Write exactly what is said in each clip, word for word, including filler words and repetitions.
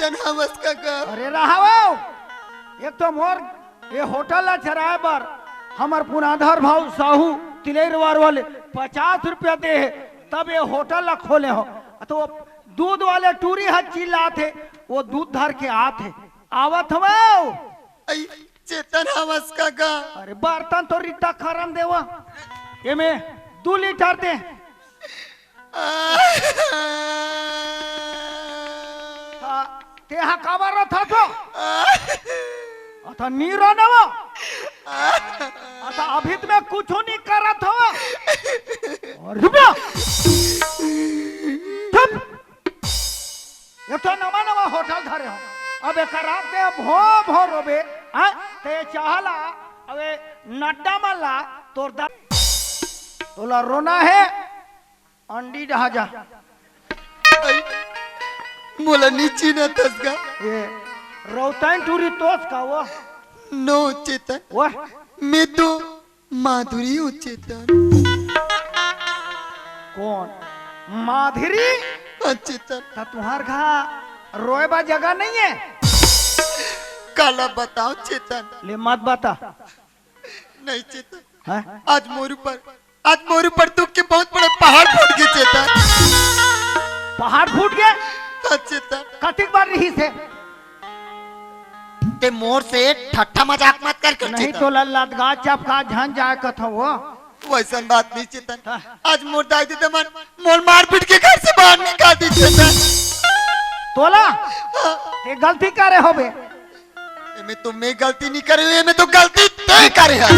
नमस्कार का। अरे रहावो, एक तो मोर ये होटल ला चलाए बर हमर पुनाधर भाव साहू तिलैरवार वाले पचास रुपया दे हे, तब ये होटल ला खोले हो। तो वो दूध वाले टूरी ह चिल्लात हे, वो दूध धर के आत हे, आवत हवो। आई, चेतन हवस का गा? अरे बर्तन तो रित्ता खरम देवा, एमे दू लीटर दे। आ, हाँ, तेहा काबर रथा तो? आ, अथा नी रोना वो। अथा अभी तुम्हें कुछ नहीं करत हो। और रुक जा। चुप। एक तो नवा नवा होटल धरे हो, अब एक रात में भो भो रोबे, हाँ? ते चाहला, अबे नड्डा मल्ला, तोर दा-, तोला रोना है, अंडी डहा जा। आई, मोला नी चिन्हत हस गा। ये रौताइन टूरी तोस का वो? नो चेतन। वो? मैं तो माधुरी हूँ चेतन। कौन? माधुरी? हाँ चेतन। त तुहार घर रोए बा जगह नहीं है? काला बताओ चेतन। ले मत बता। नहीं चेतन। हाँ? आज मोर ऊपर, आज मोर ऊपर दुख के बहुत बड़े पहाड़ फूट गए चेतन। पहाड़ फूट गए? हाँ चेतन। कतिक बार रही से? ते मोर से ठट्ठा मजाक मत कर, कर नहीं चेतन। तो लल्लत गा चपका झन जाए कथो वो। वैसन बात नहीं चेतन। हाँ। आज मोर दाई ददा मन मोर मारपीट के घर से बाहर निकाल दी चेतन। तोला? हाँ। ते गलती करे होबे। एमे तो मैं गलती नहीं करे हूँ, एमे तो गलती ते करे है।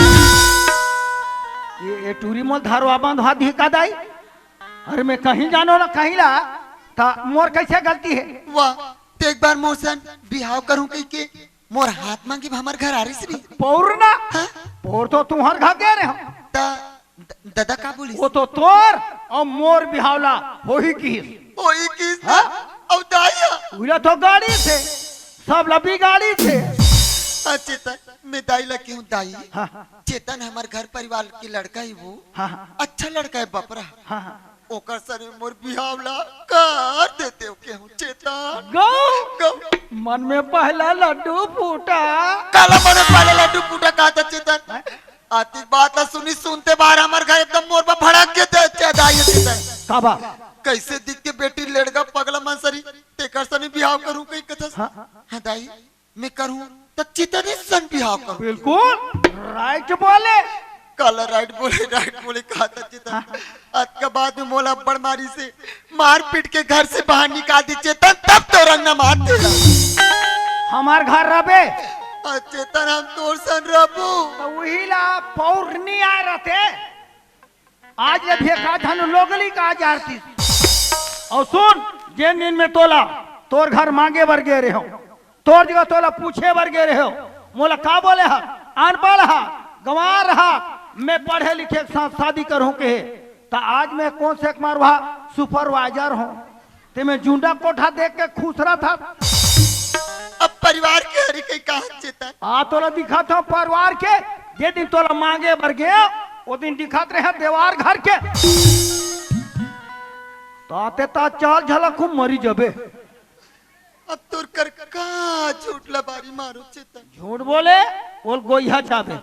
ये, ये टूरी मोल धारवा बांध हाथ धिका दाई। अरे मैं कहीं जानो ना कहीं ला, त मोर कैसे गलती है? वाह, ते एक बार मोर सन बिहाव करूं कह के मोर हाथ मांगे हमर घर आ रही सी। पौर ना? हाँ? पौर तो तुम्हार घर दे रहे हो। त द-, दादा का बोली? वो तो तोर और मोर बिहावला होही की। होही की? हाँ? अब दाई है। उला तो गाड़ी से, सब लबी गाड़ी से। हाँ, चेतन, मैं दाई ला कहूँ दाई। हाँ। चेतन हमर घर परिवार के लड़का ही वो। हाँ, हाँ। अच्छा लड़का है बपरा। हाँ, हाँ। ओकर सर में मोर बिहाव ला कर देते हो केहू चेतन। गौ, गौ। मन में पहला लड्डू फूटा। काला मन में पहला लड्डू फूटा कहा था चेतन। हैं? आतिक बात ला सुनी सुनते बार हमर घर एकदम मोर पर भड़क के दे, दे, दाई चेतन। काबा? कैसे दिख के बेटी लेड़गा पगला मन सरी, तेकर सनी बिहाव करूं कहीं कथस। हाँ। हाँ दाई, मैं करूं, त चेतन सन बिहाव करूं। बिल्कुल, राइट बोले। काला राइट बोले, राइट बोले, कहा था चेतन। हाँ। अतका बाद में मोला अब्बड़ मारी से मार पीट के घर से बाहर निकाल दी चेतन, तब तो रंग न मारते। हमार घर रबे। आ चेतन, हम तोर सन रबू। तो वही ला पौर नहीं आए रहते। आज ले फेंका धन लोगली का आज आरती। और सुन, जेन दिन में तोला तोर घर मांगे बर गे रहे हो, तोर जगह तोला पूछे बर गे रहे हो, मोला का बोले हा? अनपढ़ हा, गंवार हा, मैं पढ़े लिखे के साथ शादी करूं के, त आज मैं कौन से कुमार वहा सुपरवाइजर हूं। ते में झुंडा कोठा देख के खुश रहा था। अब परिवार के हरी के कहा चेतन। आ तोला दिखा था परिवार के, जे दिन तोला मांगे बर गया, वो दिन दिखात रहे देवार घर के। ताते ता चाल झलक हूँ मरी जबे। अब तोर कर का झूठ लबारी मारो चेतन। झूठ बोले, बोल गोइहा जाबे।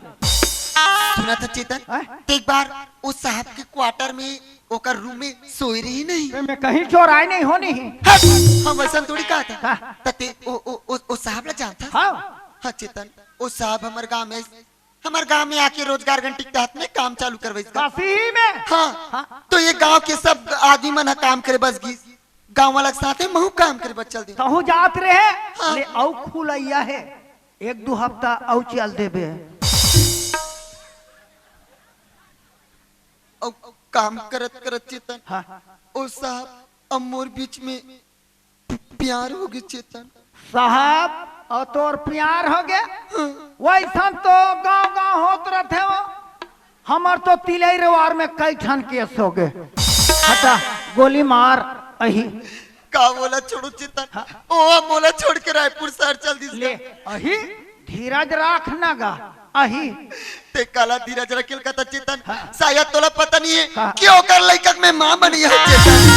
सुना था चेतन, हैं? ते एक बार उस साहब के क्वार्टर में ओकर रूम में सोए रही नहीं। मैं कहीं चोराए नहीं होनी ही। हट, हम वैसन थोड़ी कहा था। हाँ। तते ओ, ओ, ओ, ओ साहब ला जानता? हाँ। हाँ चेतन, ओ साहब हमर गांव में, हमर गांव में आके रोजगार गारंटी के तहत में काम चालू करवाइस का। काशी ही में? हाँ। हाँ। तो ये गांव के सब आदमी मन ह काम करे बस गिस। गांव वाला के साथ है महू काम करे बस चल दे। तहू जात रहे? हाँ। ले अउ खुलैया है, एक दो हफ्ता अउ चल देबे। अउ काम करत करत चेतन, हाँ। ओ साहब, अब मोर बीच में प्यार हो गए चेतन। साहब, और तोर प्यार हो गए? हाँ। वैसन तो गांव गांव होत रहते हो। हमर तो तिलैरवार में कई ठन केस हो गए। हटा, गोली मार, अही। का बोला छोड़ो चेतन? हाँ। ओ मोला छोड़ के रायपुर शहर चल दिस ले, का। अही धीरज राख ना गा, अही। ते काला धीरज रखेल का था चेतन? हाँ। शायद तोला पता नहीं है का? कि ओकर लइका के मैं माँ बनी है चेतन।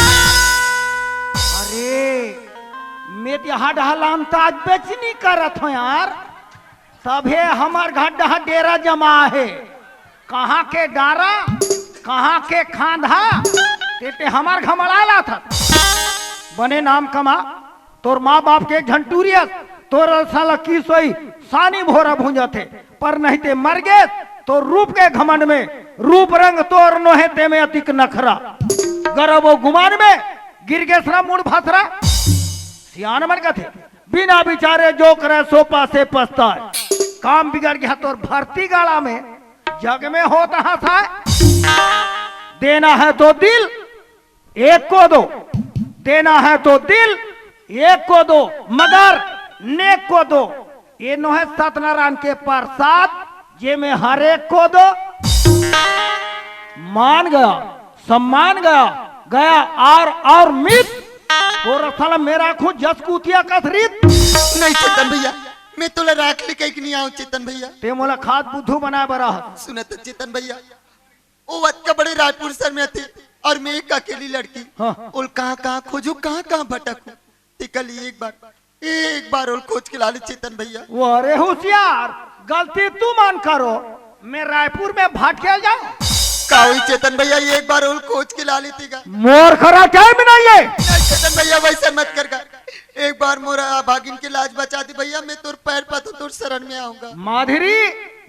अरे, ये हडहा लान ताज बेचनी करत हो यार। तभे हमर घर डहा डेरा जमा हे। कहाँ के डारा, कहाँ के खांधा, ते ते हमर घमड़ा लाथस। बने नाम कमा, तोर माँ बाप के झंटूरियस, तोर साला की सोई सानी भोरा भूंजत हे, पर नहीं ते मर गेस, तोर रूप के घमंड में, रूप रंग तोर नोहे ते में अतिक नखरा। गरब ओ गुमान में गिर गेस ना मुड़ भसरा। सियान मन कथे, बिना विचारे जो करे सो पासे पछताए। काम बिगड़ गया तोर भर्ती गाड़ा में, जग में होत हंसाए। देना है तो दिल, एक को दो, देना है तो दिल, एक को दो, मगर नेक को दो। ये नोहे सत्यनारायण के प्रसाद, जे में हर एक को दो। मान गया, सम्मान गया, गया आर और मित। तोर साला मेरा खूं जस कुतिया कस रीत। नहीं चेतन भैया, मैं तोला राख ले कहीं नहीं आऊं चेतन भैया। ते मोला खाद बुद्धू बनाए बर आह। सुन तो चेतन भैया, ओ अतका बड़े रायपुर शहर में आथे और मैं एक अकेली लड़की। हाँ। ओल कहाँ कहाँ खोजू, कहाँ कहाँ भटकू। ते कल एक बार, एक बार ओल खोज के ला ले चेतन भैया। वो अरे होशियार, गलती तू मान करो, मैं रायपुर में भटके जाऊं। का होई चेतन भैया, एक बार ओल खोज के ला लेती का। मोर करा टाइम नहीं है। नहीं चेतन भैया, वैसे मत कर का। एक बार मोर अभागिन के लाज बचा दे भैया, मैं तोर पैर पा तो तोर शरण में आऊंगा। माधुरी,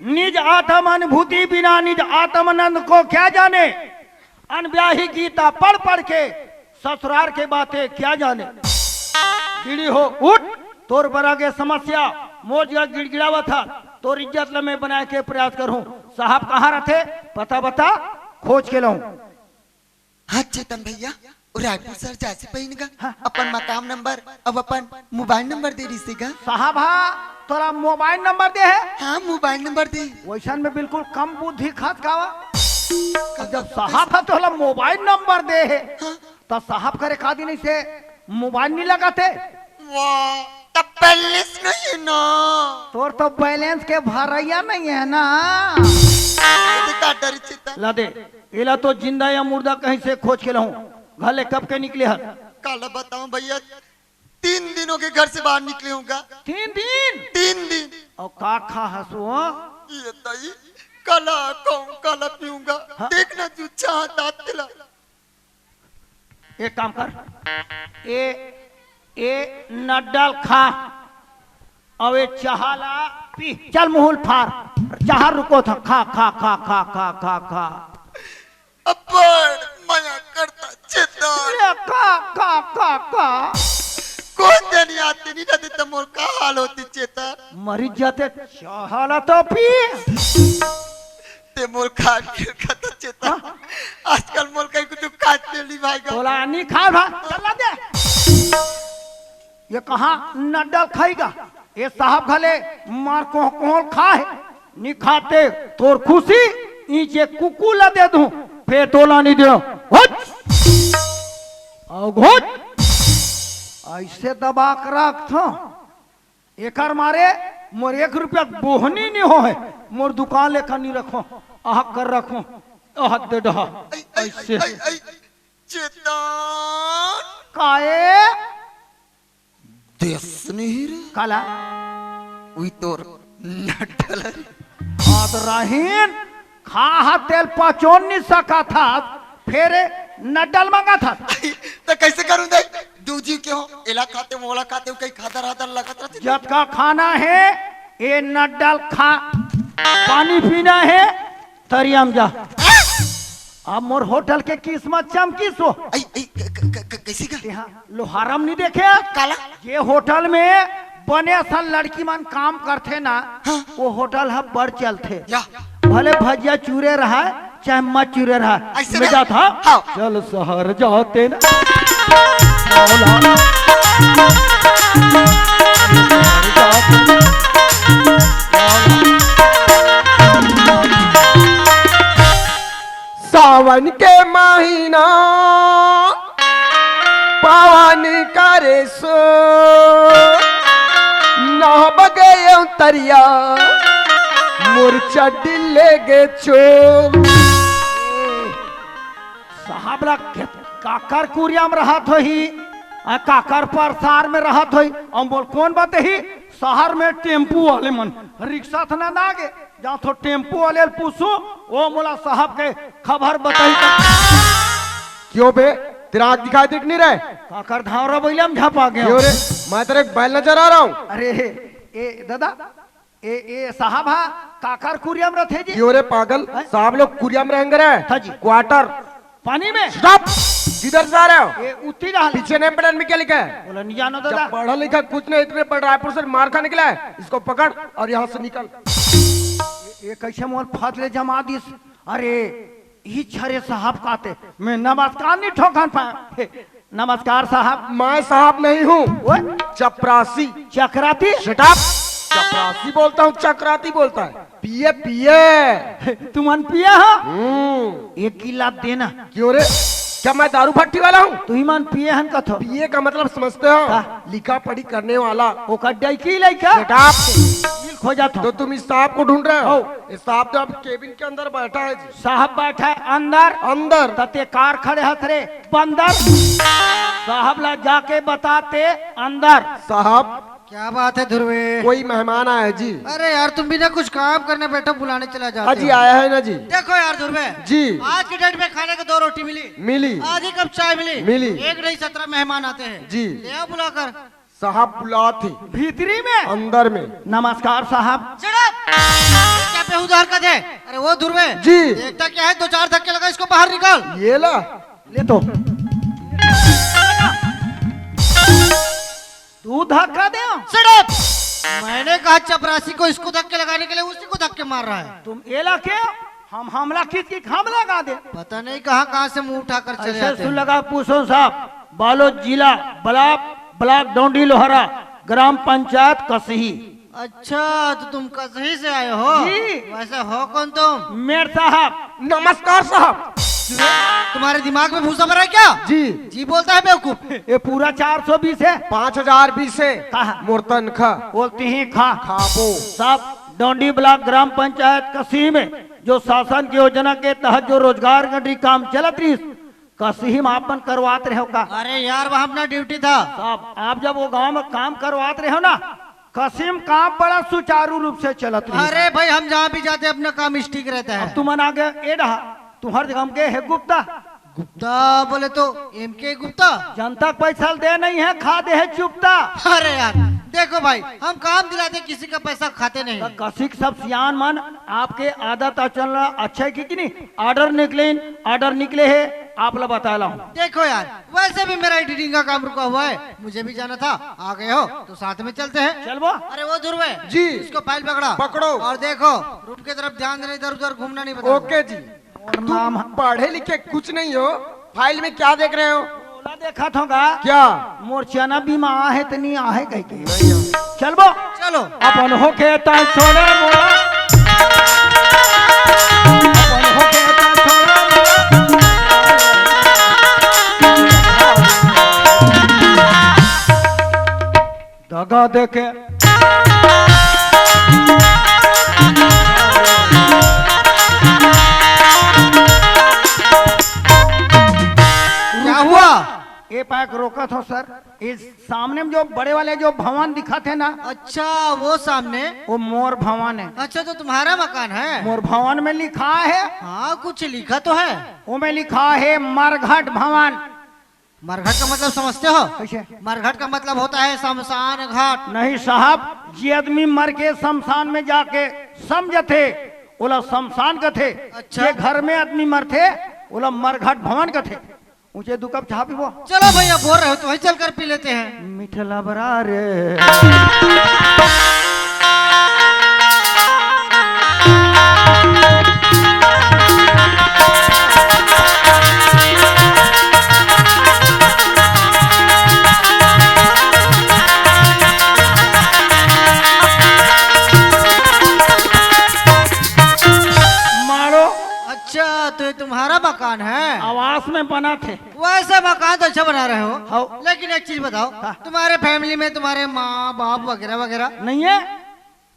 निज आत्म अनुभूति बिना निज आत्मानंद को क्या जाने। अनब्याही गीता पढ़ पढ़ के ससुरार के बातें क्या जाने। गिड़ी हो उठ, तोर बरा के समस्या मोर जगह गिड़गिड़ावत ह, तोर इज्जत ल मैं बनाए के प्रयास करूं। साहब कहाँ रहते, पता बता, खोज के लाऊं। हाँ चेतन भैया, वो रायपुर शहर जाए से पहिन गा। हाँ। अपन मकान नंबर, अब अपन मोबाइल नंबर दे रही से गा। साहब हा, तोला मोबाइल नंबर दे है? हाँ, मोबाइल नंबर दे। वैसन में बिल्कुल कम बुद्धि खात कावा। अब जब साहब हा तोला मोबाइल नंबर दे है, हाँ। तो साहब करे का दिन से मोबाइल नहीं लगाते? वाह, तब बैलेंस नहीं है ना। तोर तो बैलेंस के भरैया नहीं है ना। तो का डरी चेतन? ला दे, एला तो जिंदा या मुर्दा कहीं से खोज के लाऊं। घर ले कब के निकले हस? काला बताऊं भैया, तीन दिनों के घर से बाहर निकले हूँ गा। तीन दिन? तीन दिन। और का खा हस वो? ये दही, काला खाऊं, काला पीऊंगा। हाँ। देखना जूझा दांत तेला। एक काम कर, ए, ए नड्डल खा, अउ ए चहा ला पी। चल मुहुल फार, चहा रुको था, खा, खा, खा। अब्बड़ मया करता चेतन। अरे का, का, का, का? कोन जनी आती नहीं रहती तो मोर का हाल होती चेतन? मरी जाते चहा ला तो पी। ते मोर खान के खत चेता। हाँ? आजकल मोर कहीं कुछ खात नहीं भाई का। तोला नहीं खा भा, चल ला दे। ये कहाँ नड्डल खाएगा? ये साहब घले मार कोह कोहल खा है। नहीं खाते तोर खुशी, ई जे कुकु ला दे दूं, फेर तोला नहीं देना। हट! आओ घोट! ऐसे दबा के रख था। एकर मारे मोर एक रुपया बोहनी नहीं हो है, मोर दुकान लेखा नहीं रखो, अहक कर रखो, अहक दे डहा। ऐ, ऐ, ऐसे। ऐ, ऐ, चेतन। काए? देस नहीं रे। काला? उई तोर नटल रे। आद रहीन। खा हा तेल पचोन नहीं सका था, फेर नड्डल मंगा था। त कैसे करूं दे? दू जी के हो, एला खाते, मोला खाते, कहीं खादर आदर लगत रहते। जतका खाना है, ए नड्डल खा, पानी पीना है, तरिया में जा। अब मोर होटल के किस्मत चमकी सो। ऐ, ऐ, क-, क-, क-, कैसी का? ते हाँ, लोहारम नहीं देखे? काला? ये होटल में बने असन लड़की मन काम करथे ना, हाँ। वो होटल ह बड़ चलथे। या। भले भजिया चूरे रहा, चाहे मत चूरे रहा। ऐसे मैं ना? जात हा। हाँ। चल शहर जाते ना। मौला। सावन के महीना पावन करे सो, नहब गए तरिया, मोर चड्डी ले गे चो। साहब ला खेत काकर कुरिया में रहत होही, आ, काकर परसार में रहत होही? अउ बोल, कोन बताही? शहर में टेम्पू वाले मन, रिक्शा त ना लागे, जाथों टेम्पू वाले ल पूछहूं, ओ मोला साहब के खबर बताही। क्यों बे, तेरा आँख दिखाई दे कि नहीं रहे? काकर धांवरा बइला म झपा गेंव। क्यों रे, मैं तेरे एक बैल नजर आ रहा हूँ। अरे, ए दादा, ए, ए साहब हा काकर कुरिया म रथे जी? क्यों रे पागल, हैं? साहब लोग कुरिया म रहेंगे रे। हाँ जी। क्वार्टर। पानी में? Stop! किधर से आ रहे हो? ए, उत्ती डाल। पीछे नेम प्लेट में क्या लिखा है? बोला, नहीं जानो जब दादा। पढ़ा लिखा कुछ नहीं, इतने पर रायपुर से मार खा निकला है, इसको पकड़ और यहाँ से निकल। ए, ए कैसे मोर फसले जमा दिस? अरे, ई छरे साहब काते, मैं नमस्कार नहीं ठोकन पाया। नमस्कार साहब। मैं साहब नहीं हूँ। ओए? चपरासी। चकराती? Shut up! चपरासी बोलता हूँ, चकराती बोलता है। पिए, पिए। तुमन पिए हो? हम्म। एक गिलास देना। क्यों रे? क्या मैं दारू भट्टी वाला हूँ? तुही मन पिए हन कथो। पिए का मतलब समझते हो? का? लिखा पढ़ी करने वाला। ओकर डैकी लइका? Shut up! मिल खो जात हो। तो तुम इस साहब को ढूंढ रहे हो? हो। इस साहब तो अब केबिन के अंदर बैठा है जी। साहब बैठा है अंदर। अंदर। त ते कार खड़े हस रे बंदर। साहब ला जाके बताते अंदर। साहब। क्या बात है ध्रुवे? कोई मेहमान आया है जी। अरे यार, तुम भी ना कुछ काम करने बैठो, बुलाने चला जाते अजी हो। आया है ना जी। देखो यार ध्रुवे, जी। आज की डेट में खाने को दो रोटी मिली, मिली। आधी कप चाय मिली, मिली। एक नहीं, सत्रह मेहमान आते हैं। जी। ले आओ बुलाकर। साहब बुलात हे। भीतरी में? अंदर में। नमस्कार साहब। Shut up! क्या बेहुदा हरकत है? अरे वो ध्रुवे। जी। देखता क्या है, दो चार धक्के लगा, इसको बाहर निकाल। ये ला। ले तो। तू धक्का दे। Shut up! मैंने कहा चपरासी को, इसको धक्के लगाने के लिए उसी को धक्के मार रहा है। तुम एला के हम हमला खींच के हम लगा दे। पता नहीं कहाँ कहाँ से मुंह उठाकर चले ऐसे आते सुन हैं। लगा पूछो साहब, बालोद जिला, ब्लॉक, ब्लॉक डोंडी लोहरा, ग्राम पंचायत कसही। अच्छा, तो तुम कसही से आए हो? जी। वैसे हो कौन तुम? मेर साहब। नमस्कार साहब। तुम्हारे दिमाग में भूसा भरा है क्या? जी। जी बोलता है बेवकूफ। ये पूरा चार सौ बीस है। पाँच हजार बीस है। कहा? मोर तनखा। बोलती ही खा। खाबो। साहब, डोंडी ब्लॉक ग्राम पंचायत कसही में जो शासन की योजना के तहत जो रोजगार गारंटी काम चलत रहिस, कसही में आप मन करवात रहे हो का? अरे यार, वहाँ अपना ड्यूटी था। साहब, आप जब वो गांव में काम करवात रहे हो ना, कसही में काम बड़ा सुचारू रूप से चलत रहिस। अरे भाई, हम जहाँ भी जाते हैं, अपना काम स्टिक रहता है। अब तुमन आगे ए डहा, तुम्हर जगह के हे गुप्ता। गुप्ता बोले तो एम के गुप्ता। जनता के पैसा दे नहीं है, खा दे है चुप्ता। अरे यार, देखो भाई, हम काम दिलाते, किसी का पैसा खाते नहीं। त कसिक सब सियान मन, आपके आदत आचरण अच्छा है कि, कि नहीं? ऑर्डर निकले, ऑर्डर निकले है, आप ला बता लाऊं। देखो यार, वैसे भी मेरा एडिटिंग का काम रुका हुआ है, मुझे भी जाना था, आ गए हो तो साथ में चलते हैं। चलबो। अरे वो ध्रुवे जी। इसको फाइल पकड़ा। पकड़ो। और देखो, रूम की तरफ ध्यान देना, इधर उधर घूमना नहीं, बता। ओके जी। और तुम नाम पढ़े लिखे कुछ नहीं हो, फाइल में क्या देख रहे हो? ओला देखत होगा। क्या? मोर चना बीमा आहे त नहीं आहे कह के। चलबो। चलो। अपन होके त छोड़े मोला। अपन होके त छोड़े मोला। दगा देके। क्या हुआ? ए पाक रोकत हो सर, इस सामने में जो बड़े वाले जो भवन दिखत हे ना, अच्छा, वो सामने? वो मोर भवन है। अच्छा, तो तुम्हारा मकान है? मोर भवन में लिखा है। हाँ, कुछ लिखा तो है। वो में लिखा है मरघट भवन। मरघट का मतलब समझते हो? कैसे? मरघट का मतलब होता है शमशान घाट। नहीं साहब, जे आदमी मर के शमशान में जाके सम जथे, ओला शमशान कथे। अच्छा। जे घर में आदमी मरथे, ओला मरघट भवन कथे। ऊंचे दू कप चाह पीबो। चलो भैया, बोल रहे हो तो वहीं चलकर पी लेते हैं। मिठला बरा रे। मारो। अच्छा, तो ये तुम्हारा मकान है? आवास में बना थे। वैसे मकान तो अच्छा बना रहे हो, हाँ। लेकिन एक चीज बताओ, हाँ। तुम्हारे फैमिली में तुम्हारे माँ बाप वगैरह वगैरह? नहीं है।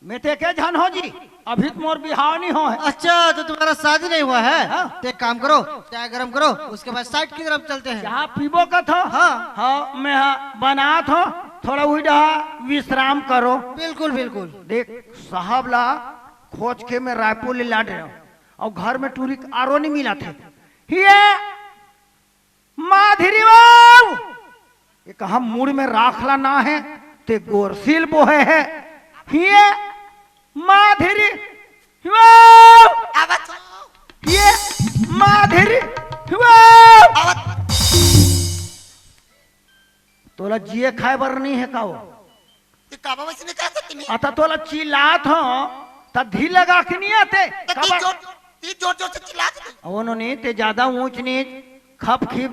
मैं ते के झन हो जी, अभी तो मोर बिहाव नहीं हो है। अच्छा, तो तुम्हारा शादी नहीं हुआ है? हाँ। तो एक काम करो, चाय गरम करो, उसके बाद साइड की तरफ चलते हैं। चाय पीबो कथो? हाँ। हाँ, मैं हाँ बनात हो, थोड़ा उही डहा विश्राम करो। बिल्कुल, बिल्कुल। देख, साहब ला खोज के मैं रायपुर ले लात रहेंव, अउ घर में टूरी आरो नहीं मिलथे। हिये माधुरी बाबू, ये कहा मुड़ में राखला ना है, ते गोरसील बोहे है। हिये माधुरी बाबू, आवत हो। ये माधुरी बाबू। आवत। तोला जिए खाए बर नहीं है का वो? ये काबा वैसे नहीं कह सकती मैं। अता तोला चिल्लात हो, त धी लगा के नहीं आते। तो काबा? तीन जोर, तीन जोर जोर से चिल्ला दे। उन्होंने ते ज्यादा ऊंच नीच, खप खिप,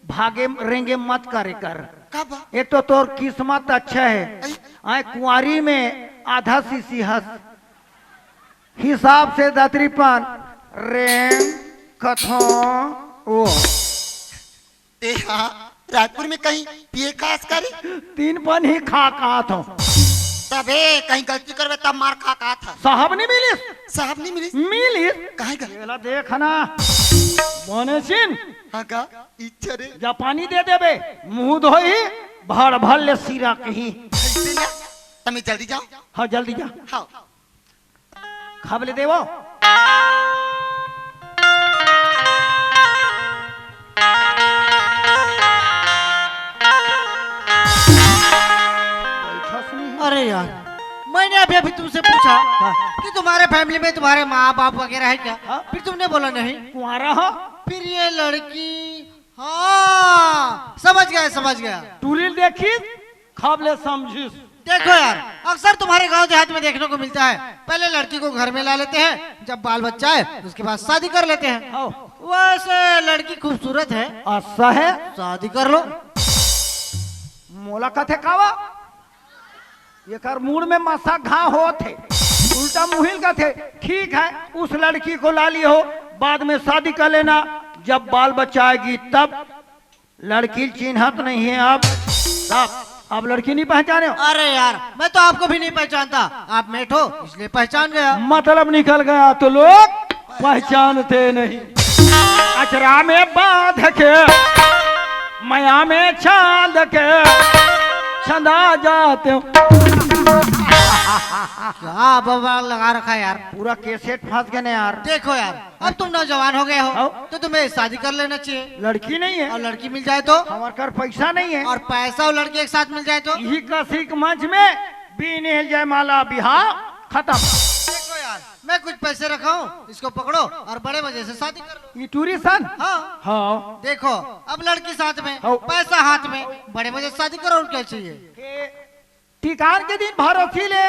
भागे रेंगे मत करे कर। काबा? एक तो तोर किस्मत अच्छा है, आई। आए कुंवारी में आधा सीसी हस, हिसाब से दतरी पान रेंग कथो वो। ते हा रायपुर में कहीं पिए खास करी? तीन पन ही खा का थो। तबे कहीं गलती करबे तब मार खा का था। साहब नहीं मिलिस? साहब नहीं मिलिस? मिलिस। काहे गा? एला देख ना। बने सिन। हाँ का? इच्छा रे। जा पानी दे देबे, मुंह धोई, भर भर ले सिरा कहीं। ऐसे ना? तमे जल्दी जाओ। हाँ, जल्दी जा। हाँ। खब ले देवो। अरे यार, मैंने अभी अभी तुमसे पूछा हाँ। कि तुम्हारे फैमिली में तुम्हारे माँ बाप वगैरह है क्या? हाँ। फिर तुमने बोला नहीं। कुंवारा हो। फिर ये लड़की, हाँ, समझ गया, समझ गया। टूरिल देखी, खब ले समझिस। देखो यार, अक्सर तुम्हारे गांव देहात में देखने को मिलता है, पहले लड़की को घर में ला लेते हैं, जब बाल बच्चा है उसके बाद शादी कर लेते हैं। हाँ। वैसे लड़की खूबसूरत है, अच्छा है। शादी कर लो। मोला कथे कावा, एकर मूड़ में मसा घा होत हे, उल्टा मुहिल कथे। ठीक है, उस लड़की को ला लियो, बाद में शादी कर लेना, जब बाल बच्चा आएगी तब। लड़की चिन्हत नहीं है अब। साहब, आप लड़की नहीं पहचाने हो? अरे यार, मैं तो आपको भी नहीं पहचानता। आप मेठ हो, इसलिए पहचान गया। मतलब निकल गया तो लोग पहचानते नहीं। अचरा में बांध के, मया में छांद के, छंदा जाते हो। क्या बवाल लगा रखा है यार। पूरा कैसेट फंस गए ना यार। देखो यार, अब तुम नौजवान हो गए हो, हाँ। तो तुम्हें शादी कर लेना चाहिए। लड़की नहीं है। और लड़की मिल जाए तो? हमारे कर पैसा नहीं है। और पैसा और लड़की एक साथ मिल जाए तो? यही कसी के मंच में बीने जयमाला बिहाव खत्म। देखो यार, मैं कुछ पैसे रखा हूँ, इसको पकड़ो और बड़े मजे से शादी कर लो। ये टूरी सन? हाँ। हाँ। देखो, अब लड़की साथ में, हाँ। पैसा हाथ में, बड़े मजे से शादी करो, और क्या चाहिए? ये टिकान के दिन भरोसी ले।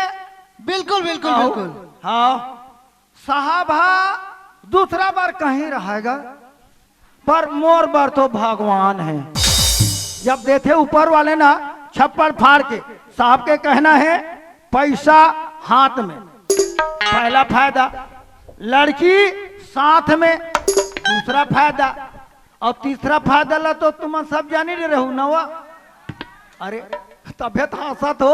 बिल्कुल, बिल्कुल, हाँ। बिल्कुल। हाँ। साहब हा दूसरा बार कहीं रहेगा, पर मोर बर तो भगवान है। जब देथे ऊपर वाले ना छप्पड़ फाड़ के, साहब के कहना है पैसा हाथ में, पहला फायदा, लड़की साथ में, दूसरा फायदा, और तीसरा फायदा ला तो तुम सब जानी रहे रहू नवा। अरे, तभे तो हंसत हो।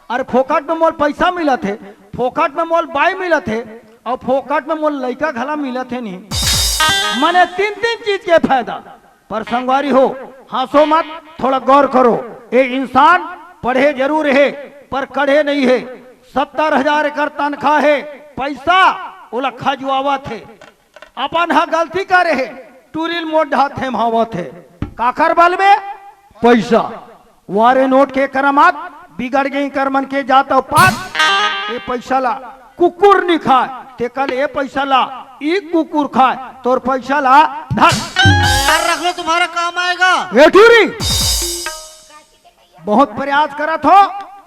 अरे, फोकट में मोल पैसा मिलत हे, फोकट में मोल बाई मिलत हे, और फोकट में मोल लइका घला मिलत हे नहीं। मने तीन तीन चीज के फायदा। पर संगवारी हो, हंसो मत, थोड़ा गौर करो। ये इंसान पढ़े जरूर है, पर कढ़े नहीं है। सत्तर हजार एकर तनखा है, पैसा ओला खजुआवत है। अपन ह गलती करे हे, टूरिल मोर ढा थेम्हावत हे। काकर बल में? पैसा। वारे नोट के करमात, बिगड़ गई कर मन के जात अउ पात। ए पैसा ला कुकुर नी खाय, ते कल ए पैसा ला ई कुकुर खाय, तोर पैसा ला धर। यार, रख लो, तुम्हारा काम आएगा। ए टूरी, बहुत प्रयास करत हो,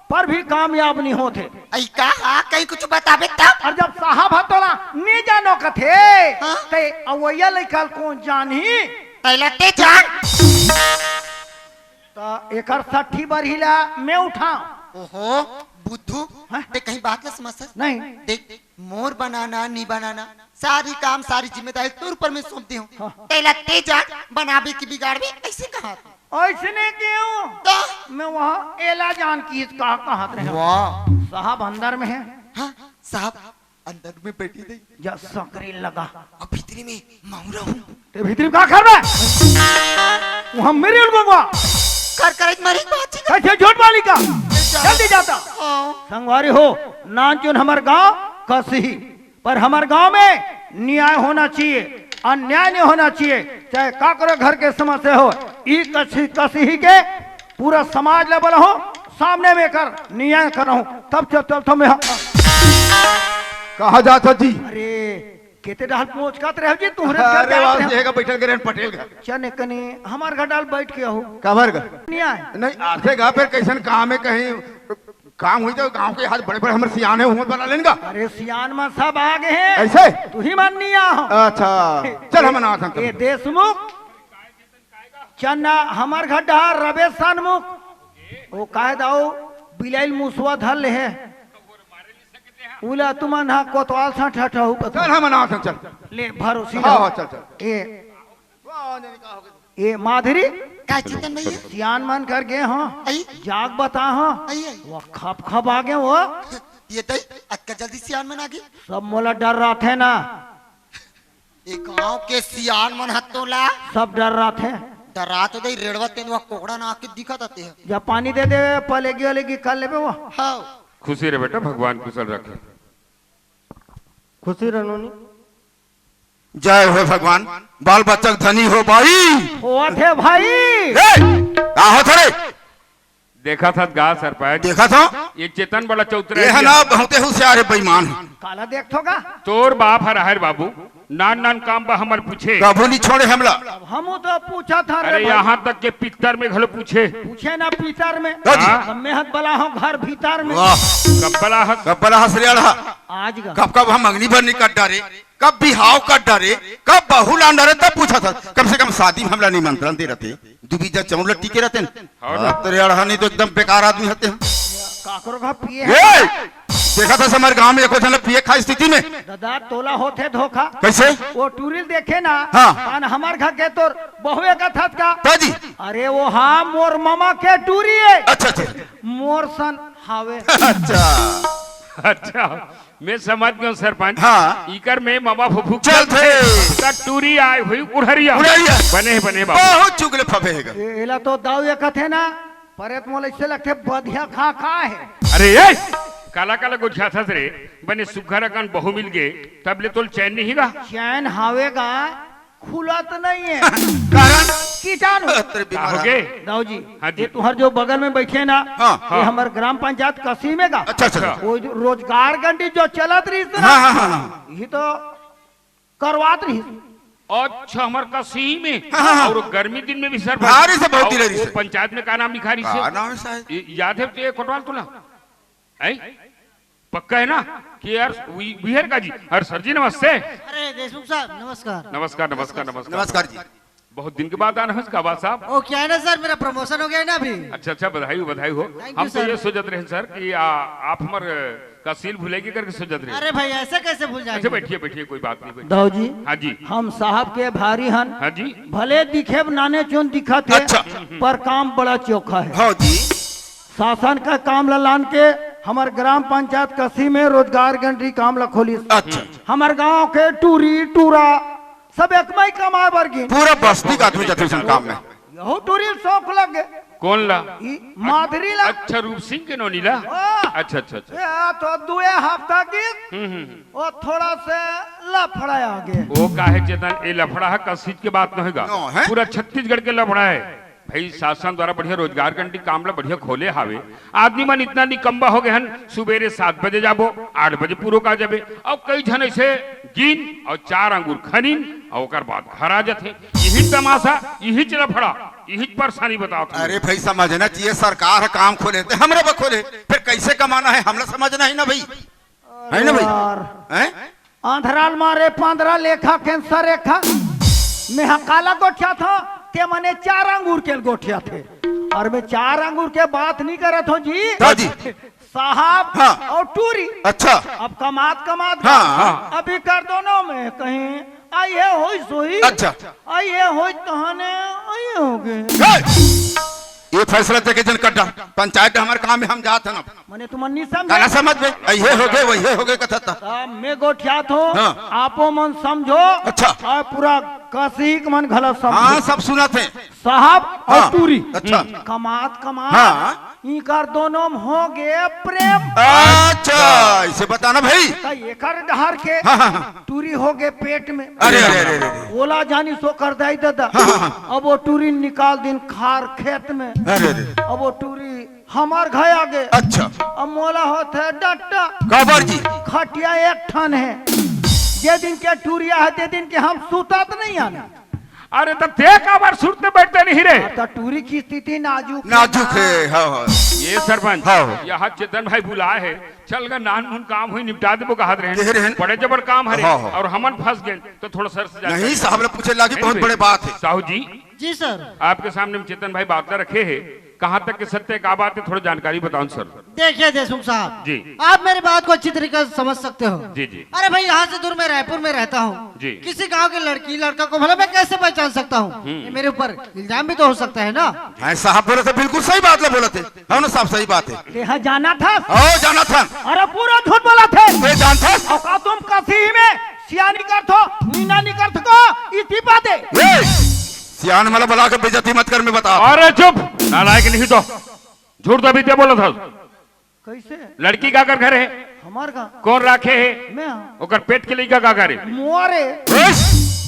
पर भी कामयाब नहीं होते। ऐ का हा, कहीं कुछ बताबे तब? और जब साहब ह तोला नी जानो कथे, हाँ? ते अवैया लइका ल कौन जानही? पहले ते जान। त एकर सट्ठी बरही ला मैं उठाऊं। ओहो, बुद्धू, हाँ? ते कहीं बात ला समझ नहीं। देख, मोर बनाना, नी बनाना, सारी काम, सारी जिम्मेदारी तोर ऊपर मैं सौंप दे हूँ। हाँ। तेला ते जान बनाबे की बिगाड़बे, ऐसे कहा? ऐसने क्यों? तो? मैं वहाँ एला जान की का कहत रहे। वाह। साहब अंदर में है। हाँ, साहब, अंदर में बैठी दे। जा सकरी लगा। अब भीतरी में माउरा हूँ। ते भीतरी में का करबे? वहाँ मेरे मंगवा। कर कर एक मरी बात ही कर। कैसे झूठ वाली का? जल्दी जाता। हाँ। संगवारी हो, नानचुन हमर गांव कसी, पर हमर गांव में न्याय होना चाहिए, अन्याय नहीं होना चाहिए। चाहे काकरो घर के समस्या हो, ई कसी, कसी ही के पूरा समाज ला बलाहूं, सामने में कर न्याय करहूं, तब चल, चलथों मैं। कहा जात जी? अरे, केते डाल पहुंच का रहे जी, तुहरे घर अरे, डाल वाह, रहे। ये का बैठल के रहन पटेल घर। चने कनी हमार घर डाल बैठ के हो। काबर घर? न्याय। नहीं, आथे गा, फिर कैसन काम है, कहीं काम हुई तो गांव के हाथ बड़े-बड़े हमर सियाने हुए बना लेन गा। अरे, सियान में सब आ गए हैं। कैसे? तू ही मन नहीं आ हो। अच्छा, चल, हम ना आथन ये तब। देशमुख, चन्ना, हमर घर डहार रबे सनमुख। ओ काहे दाऊ, बिलाइल मुसवा धर ले हे। उला तुमन हा कोतवाल सा ठठा हो पता। चल, हम ना आथन, चल। ले, भरोसी हाँ, रहो। हाँ, चल, चल। ए, वाह, नहीं, का हो गया? ए, माधुरी। का चितन भैया? सियान मन कर गए हो। आई। जाग बता हो। आई, आई। वो खप खप आ गए हो। ये तई, अतका जल्दी सियान मन आ गए? सब मोला डर रहा थे ना। ए गांव के सियान मन ह तोला सब डर रहा थे। डरा तो दे, रेड़वा तेंदुआ कोकड़ा ना आके दिखत आते हैं। जा पानी दे दे, पलेगी वलेगी कर लेबे वो। हाँ। खुशी रहे बेटा, भगवान कुशल रखे। खुशी रहे नोनी। जय हो भगवान, बाल बच्चा के धनी हो भाई। होत हे भाई। ए, का होत रे? देखा था गा सरपंच। देखा था? ये चेतन बड़ा चौतरा ये है है। ना, बहुते होशियार है, बेईमान है। काला देख थो गा? तोर बाप हर हर बाबू, नान नान काम बा हमर पूछे। कभू नहीं छोड़े हमला। अब हम तो पूछा था रे अरे भाई। यहाँ तक के पितर में घलो पूछे। पूछे ना पितर में। हाँ जी। हाँ। अब मैं हत बला हूँ घर भीतर में। वाह। कब बला हस? कब बला हस रे अड़हा? आज गा। कब कब हम मंगनी भर नहीं कट डारे, कब बिहाव कट डारे, कब बहू लान डारे, तब पूछा था। कम से कम शादी में हमला निमंत्रण दे रहते। दुबीजा चौड़ लट्टी के रहते न। हाँ ना। हाँ, तेरे अड़हानी तो एकदम बेकार आदमी हते हैं। काकरो का पिए ए! देखा था हमारे गांव में एको झन पिए खा स्थिति में। दादा, तोला होत हे धोखा। कैसे? वो टूरिल देखे ना। हाँ। पान हमार घर के तोर बहुए का था का? हाँ जी। अरे वो हाँ, मोर मामा के टूरी है। अच्छा, अच्छा। मोर सन हावे। अच्छा। अच्छा। मैं समझ गयो सरपंच। हाँ। इकर में ममा फुफू चल थे। का टूरी आए हुई उड़हरिया। उड़हरिया। बने हे, बने हे बाबू। बहुत चुगले फबे हे गा। ए-, एला तो दाऊ ये कथे ना, परेत मोला इससे लगथे बधिया खा खा हे। अरे ए, काला काला गोठियाथस रे, बने सुग्घर अकन बहू मिल गे, तब ले तोल चैन नहीं गा। चैन हावे गा, खुलत नहीं है। कारण? कीटाणु। तेरे का बीमार हो है। गे? दाऊ जी, हाँ जी। ये तुहर जो बगल में बैठे ना, हाँ। ये हाँ। हमर ग्राम पंचायत कसी में गा। अच्छा, अच्छा, अच्छा। वो जो रोजगार गंडी जो चलत रही ना, हाँ, हाँ, हाँ, हाँ। ये तो करवात रही। अच्छा, हमर कसी में। हाँ, हाँ, हाँ। और गर्मी दिन में भी सर भारी से बहुत और दिले रही वो से। पंचायत में का नाम लिखा रही से? का नाम है साहब? ये याद है तो ये कोटवाल तुला? हैं? पक्का है ना कि यार वी-, विहर का जी? अरे सर जी नमस्ते। अरे देशमुख साहब नमस्कार। नमस्कार, नमस्कार, नमस्कार। नमस्कार जी। बहुत दिन के बाद आना है इसका बात साहब। ओ क्या है ना सर, मेरा प्रमोशन हो गया है ना अभी। अच्छा, अच्छा, बधाई हो, बधाई हो। Thank you, हम तो sir। ये सोचत रहे सर कि आ, आप हमर कसील भुलेगी करके सोचत रहे। अरे भाई ऐसे कैसे भूल जाएंगे? अच्छा बैठिए, बैठिए, कोई बात नहीं, बैठिए। दाऊ जी, हाँ जी। हम साहब के भारी हन। हाँ जी। भले दिखे नाने चुन दिखत है, अच्छा। पर काम बड़ा चोखा है। हाँ जी। शासन का काम ला लान के हमर ग्राम पंचायत कसी में रोजगार गंडी काम ला खोलिस। अच्छा। हमर गांव के टूरी टूरा सब एक मई कमाए बर गिन। पूरा बस्ती का आदमी जाथे उसन काम में। यहू टूरी शौक लग गे। कौन ला? ई माधुरी ला। अच्छा, रूप सिंह के नोनी ला? हाँ। अच्छा, अच्छा, अच्छा। ये तो दुए हफ्ता की हम्म, हम्म, हम्म। वो थोड़ा से लफड़ा आ गे। वो काहे चेतन, ये लफड़ा है, कसीज के बात नहीं गा। नो है। पूरा छत्तीसगढ़ के लफड़ा है। भाई, शासन द्वारा बढ़िया रोजगार गारंटी काम ला बढ़िया खोले हावे। आदमी मन इतना निकम्बा हो गए हन, सुबेरे सात बजे जाबो, आठ बजे पूरो का जाबे। और कई झन ऐसे गिन और चार अंगूर खनिन और ओकर बाद घर आ जाथे। यही तमाशा, यही लफड़ा, यही परेशानी बताओ तुम। अरे भाई, समझना चाहिए, सरकार ह काम खोले ते हमरे बर खोले, फिर कैसे कमाना है, हमला समझना ही ना भाई, है ना भाई? यार। हैं? आंधराल मारे पांधरा लेखा कैंसर रेखा। मैं हा काला गोठिया था, ते मने चार अंगूर के गोठिया थे। और मैं चार अंगूर के बात नहीं करत हूँ जी। हाँ जी। साहब हाँ। और टूरी। अच्छा। अब कमात कमात हाँ, हाँ। अभी कर दोनों में कहीं आई है होई सोई। अच्छा। आई है होई तहाने आई हो गए। हे! ये फैसला देके जन कड्डा, पंचायत हमारे काम में हम जात हन अब। मने तुमन नहीं समझे। काला समझ में, अइहे हो गए, वही हो गए कथा था। तब मैं गोठियात हूँ, हाँ। आपो मन समझो। अच्छा। और पूरा कसीक मन घला समझो। हाँ, सब सुनत हे। साहब और हाँ, टूरी। अच्छा। कमात कमात हाँ। इकर दोनों में हो गए प्रेम। अच्छा, इसे बताना भाई। तो एकर डहर के हाँ, हाँ, हाँ। टूरी हो गए पेट में। अरे, अरे, अरे, अरे, अरे। ओला जानी सो कर दाई दादा। हाँ, हाँ, हाँ। अब वो टूरी निकाल दिन खार खेत में। अरे, अरे। अब वो टूरी हमार घर आ गए। अच्छा। अब मोला होत हे डट्टा। काबर जी? खटिया एक ठन है, जे दिन के टूरिया है, ते दिन के हम सुतत नहीं आना। अरे, तब ते काबर सुतते बैठते नहीं रे? अब तो टूरी की स्थिति नाजुक है नाजुक ना। है, हाँ, हाँ। ये सरपंच, हाँ, हाँ। यहाँ चेतन भाई बुलाए है, चल गा, नान मुन काम हुई, निपटा देबो, कहत रहे। कहे रहे। बड़े जबर काम हरे, हाँ, हाँ। और हमन फंस गए, तो थोड़ा सर से जानकारी नहीं, साहब ने पूछे लागी, नहीं बहुत भाई। बड़े बात है। साहू जी, जी सर। आपके सामने में चेतन भाई बात रखे है, कहाँ तक के सत्य, का बात है, थोड़ा जानकारी बताओ सर। देखिए देशमुख साहब, जी। आप मेरी बात को अच्छी तरीके से समझ सकते हो। जी, जी। अरे भाई, यहाँ से दूर मैं रायपुर में रहता हूँ। जी। किसी गांव के लड़की लड़का को भला मैं कैसे पहचान सकता हूँ? हम्म। ये मेरे ऊपर इल्जाम भी तो हो सकता है ना। हाँ, साहब बोले थे, बिल्कुल सही बात ला बोले थे। हाँ ना साहब, सही बात है। ते हा जाना था? ओ, जाना था। अरे पूरा झूठ बोला थे। ते जान था? और का तुम कसी ही में सियानी कर थो, नीना नहीं कर थको, इसी बात है। ए, सियान मला बला के बेइज्जती मत कर, मैं बता। अरे चुप, नालायक नहीं तो। झूठ तो अभी ते बोला था। कैसे? लड़की का कर घर है? हमार का? कौन राखे है? मैं हाँ। ओकर पेट के लइका का करे? मोरे। ए,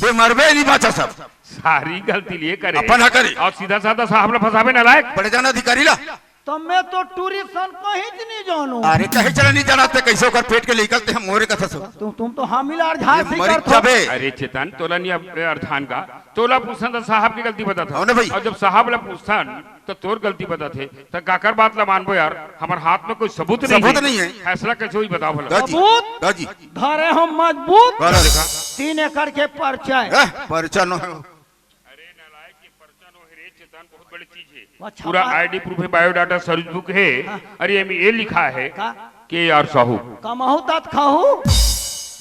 ते मरबे नहीं बाचा सब। सारी गलती लिए करे। अपन हा करे। और सीधा साधा साहब ला फंसावे नालायक। बड़े जान अधिकारी ला। तो मैं तो टूरी सन कहीं नहीं जानू। अरे कहीं चला नहीं जाना ते कैसे ओकर पेट के लइका ते हम मोरे कथा सो। तुम, तुम तो हामिल अरझान ये सी मर कर थो। जाबे। अरे चेतन, तोला नहीं अब अरझान का, तोला पूछन तो साहब की गलती बता था। हो ना भाई। और जब साहब ला पूछन तो तोर गलती बता थे, तो काकर बात ला मानबो यार, हमारे हाथ में कोई सबूत नहीं सबूत है। नहीं है। फैसला कैसे हुई बताओ भला। दा जी, सबूत? दा जी। धरे हम मजबूत। बड़ा देखा। तीन एकड़ के पर्चा है। ए, पर्चा नो है। अरे नालायक, ये पर्चा नो है रे चेतन, बहुत बड़ी चीज है। अच्छा, पूरा हाँ। आईडी प्रूफ है, बायोडाटा सर्विस बुक है। हाँ। अरे एमे ये लिखा है का? के आर साहू। कमाहू तात खाहू।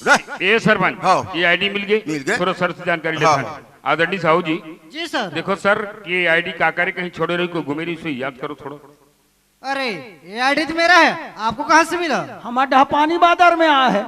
रे। ए सरपंच, हाँ। ये आईडी मिल गई। मिल गई। थोड़ा सर से जानकारी हाँ, लेता हाँ। हूँ। आदरणीय साहू जी। जी सर। देखो सर, ये आईडी का करे कहीं छोड़े रही, कोई घूमे रही, सो याद करो थोड़ा। अरे, ये आईडी तो मेरा है, आपको कहाँ से मिला? हमारा डहपानी बाजार में आया है।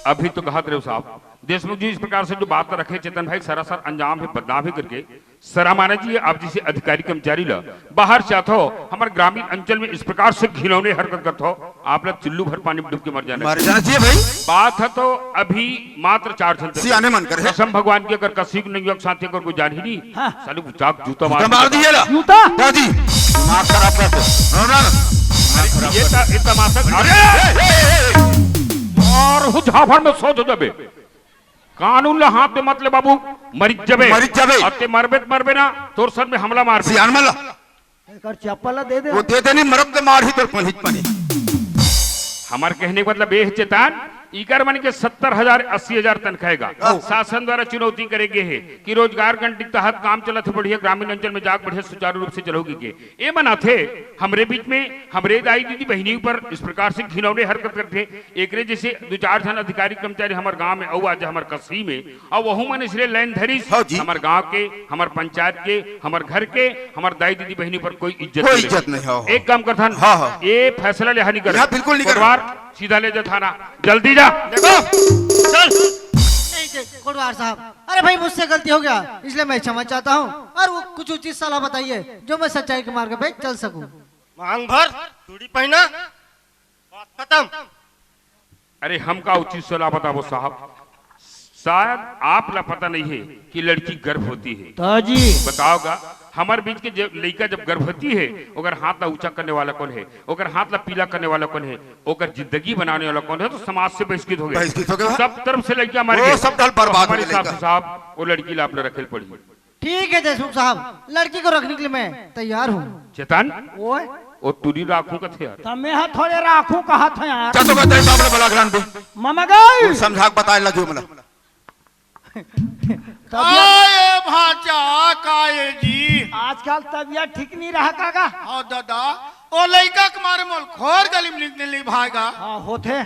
अभी तो कहत रहे हो साहब, देशमुख जी इस प्रकार से जो बात रखे चेतन भाई, सरासर अंजाम है बदनाम है करके, शर्माना जी, आप जैसे अधिकारी कर्मचारी ला बाहर से आत हो, हमारे ग्रामीण अंचल में इस प्रकार से घिनौने हरकत करत हो, आप ला चुल्लू भर पानी में डूब के मर जाना मर चाहिए। जाना चाहिए भाई। बात है तो अभी मात्र चार झन तक। सियाने मन कर है। कसम भगवान की, अगर कसी को नहीं, साथी अगर कोई जान ही नहीं, हाँ। साले उचाक जूता जूता मार मार दिए ला। जूता? दादी, दिमाग खराब कर दो। हाँ ना? दिमाग खराब ये कर ता-, दो। ये तमाशा, अरे! ए, ए, ए, ए। और हु झाफड़ में सोच देबे। कानून ला हाथ में मत ले बाबू, मरित जबे। मरित जबे। अब ते मरबे त मरबे ना, तोर सर में हमला मार दे। सियान मला। एकर चप्पल ला दे दे। वो दे देनी, मरब ते मार ही तोर पनित पनी। हमार कहने का मतलब ये है चेतन, इकर मन के सत्तर हजार, अस्सी हजार तनख्वाह का हाँ। शासन द्वारा चुनौती करे गे हे कि रोजगार गारंटी के तहत काम चलत हे बढ़िया, ग्रामीण अंचल में जाके बढ़िया सुचारू रूप से चलाओगे के। ए मन आथे हमरे बीच में, हमरे दाई दीदी बहिनी ऊपर इस प्रकार से घिनौने हरकत करथे। एकरे जैसे दू चार झन अधिकारी कर्मचारी हमर गांव में अउ आज हमर कस्बी में, अउ वहू मन इसलिए लाइन धरिस, हाँ जी। हमर गांव के, हमर पंचायत के, हमर घर के, हमर दाई दीदी बहिनी पर कोई इज्जत कोई नहीं इज्जत रही। नहीं, हाँ, हाँ। एक काम करथन, हाँ, हाँ। ये फैसला ले हानि कर। यहाँ बिल्कुल नहीं कर। कोटवार, सीधा ले जा थाना, जल्दी जा। देखो, चल। नहीं, नहीं, कोटवार साहब, अरे भाई, मुझसे गलती हो गया, इसलिए मैं क्षमा चाहता हूँ। और वो कुछ उचित सलाह बताइए, जो मैं सच्चाई के मार्ग पे चल सकूँ। मांग भर, चूड़ी पहना, बात खत्म। अरे, हम का उचित सलाह बताबो साहब? शायद आप ला पता नहीं है कि लड़की गर्भवती है। ताजी। बताओगा, हमर बीच के जब लइका जब गर्भवती है, ओकर हाथ ला ऊंचा करने वाला कौन है? ओकर हाथ ला पीला करने वाला कौन है? ओकर जिंदगी बनाने वाला कौन है? तो समाज से बहिष्कृत हो गया। बहिष्कृत हो गया। सब तरफ से लइका मर वो गए। सब ढल बर्बाद तो हमारे हो गया हिसाब लइका। से साहब, वो लड़की ला आप ला रखेल पड़ी। ठीक है देशमुख साहब, लड़की को रखने के लिए मैं तैयार हूँ। चेतन, ओए। ओ टूरी राखू कथे यार। त मैं हा थोड़े राखू कहा था यार। चल तो कहते हैं, बाप रे, बला ग्रान दे। ममा गई। वो समझा के बताए लगे मला। तबियत आए भांचा, काये जी। आजकल तबियत ठीक नहीं रहा काका। हाँ दादा, ओ लइका के मारे मोल खोर गली में निकले नहीं भागा। हाँ, होथे।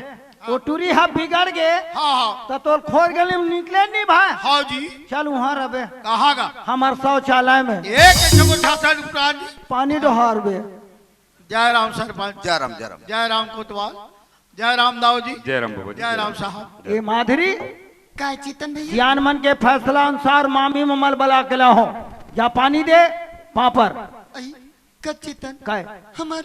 ओ टूरी हा बिगड़ गे। हाँ, हाँ। त तोर खोर गली में निकले नहीं भाई। हाँ जी। चल उहाँ रबे। कहाँ का? हमर शौचालय में। एक एक ठो झांसा डुकरान जी। पानी डोहार बे। जय राम सरपंच। जय राम, जय राम। जय राम कोतवाल। जय राम दाऊ जी। जय राम बाबा जी। जय राम साहब। ए माधुरी, का चितन भैया? सियान मन के फैसला अनुसार मामी ममल बला के ला हो। जा पानी दे, पापड़। अई, का चितन? काय? हमर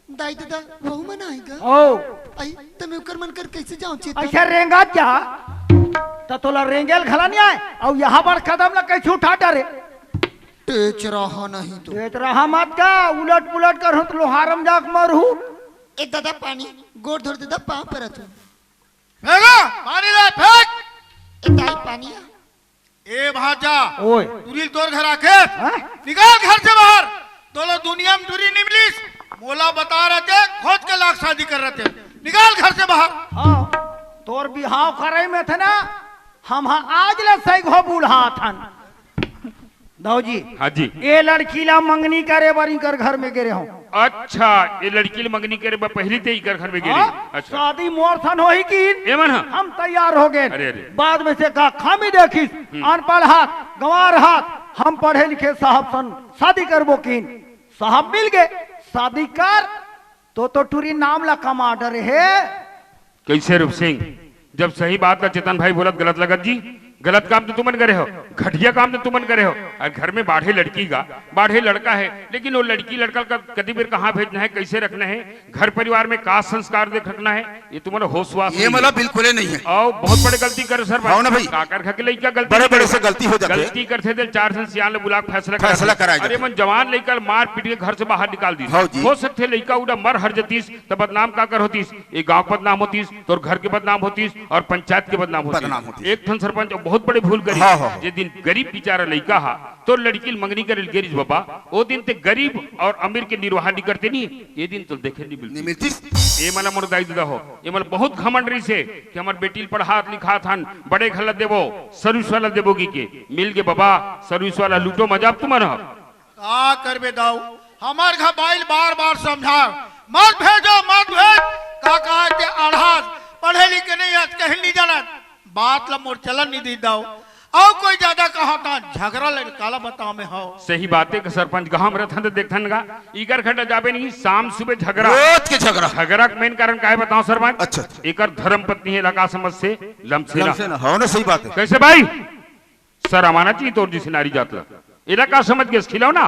दाई ददा वहू मन आही गा। ओ। अई, तमे ओकर मन कर कैसे जाओ चितन? ऐसे रेंगा जा, त तोला रेंगेल घला नहीं आए, अउ यहाँ पर कदम ला कैसे उठा डरे? टेच रहा नहीं तो। टेच रहा मत का, उलट पुलट कर हूँ तो लोहारम जाक मरहू। ए दादा पानी, गोड़ धोर दादा, पाँव परत हूँ। फेंको, पानी ले, फेंक। ए दाई पानी आ। ए भांचा, ओए। टूरी तोर घर आके, हाँ? निकाल घर से बाहर। तोला दुनिया में टूरी नहीं मिलिस, मोला बता रहते, खोज के लाख शादी कर रहते। निकाल घर से बाहर। हाँ, तोर बिहाव करे में थे ना, हम हाँ आज ले सही घो बूढ़ा थन। दाऊ जी। हाँ जी। ए लड़की ला मंगनी करे बर इकर घर में गे रहे हूँ। अच्छा, ए लड़की ला मंगनी करे बर पहली ते इकर घर में गे रहे। हाँ? अच्छा। शादी मोर सन होही कि एमन ह? हम तैयार हो गए। अरे, अरे। बाद में से का खामी देखिस, हम्म। अनपढ़ हाथ, गंवार हाथ, हम पढ़े लिखे साहब सन शादी करबो किन। साहब मिल गए, शादी कर, तो, तो टूरी नाम ला कमा डरे हे। कैसे रूप सिंह, जब सही बात ला चेतन भाई बोलत गलत लगत जी, गलत काम तो तुमन करे हो, घटिया काम तो तुमन करे हो। अउ घर में बाढ़े लड़की का, बाढ़े लड़का हे, लेकिन वो लड़की लड़का का कति बेर कहाँ भेजना हे, कैसे रखना हे, घर परिवार में का संस्कार देख रखना हे, ये तुमन होश वास ये नहीं हे। मतलब बिल्कुल ही नहीं हे। अउ बहुत बड़े गलती करे सरपंच। हाँ ना भाई। काकर घर के लइका गलती बड़े नहीं बड़े करे। से गलती हो जाथे। गलती करथे ते चार झन सियान ले बुला के फैसला फैसला कराथे। कराए अरे जाथे। मन जवान लइका ल मार पीट के घर से बाहर निकाल दिस। हाँ जी। हो सकथे लइका उड़ा मर हर जतिस, त बदनाम काकर होतिस? ए गांव के बदनाम होतिस, तोर घर के बदनाम होतिस अउ पंचायत के बदनाम होतिस। बदनाम होतिस। एक ठन सरपंच बहुत बड़े भूल करिस। हाँ, हाँ। जे दिन गरीब बेचारा लइका हा, तोर लड़की ल मंगनी करे ल गे रिस बाबा, ओ दिन ते गरीब अउ अमीर के निर्वाह नहीं करते नहीं, ए दिन तो देखे नहीं मिलती। नहीं मिलती। ए मन मोर दाई ददा हो, ए मन बहुत घमंड रहिस हे कि हमर बेटी ल पढ़ात लिखात हन, बड़े घर ला देबो, सर्विस वाला देबो की के, मिल गे बाबा, सर्विस वाला लूटो मजा अब तुमन ह। का करबे दाऊ, हमर घर बाइल बार बार समझा, मत भेजो, मत भेज। का कहा के अढ़ास, पढ़े लिखे नहीं, आज कहीं नहीं जानत, बात ला मोर चलन नहीं दी दाऊ। अउ कोई ज्यादा कहा त झगरा ले काला बताओ में हो। सही बात हे कि सरपंच गांव में रथन त देखथन गा, इकर खड्डा जाबे नहीं, शाम सुबह झगरा। रोज के झगरा। झगरा के मेन कारण का हे बताओ सरपंच? अच्छा, अच्छा। एकर धर्म पत्नी हे इलाका समझ से लमसेना। लमसेना, हाँ ना, सही बात हे। कैसे भाई? शरम आना चाहिए तोर जैसे नारी जात ला। एला का समझ गेस खिलौना?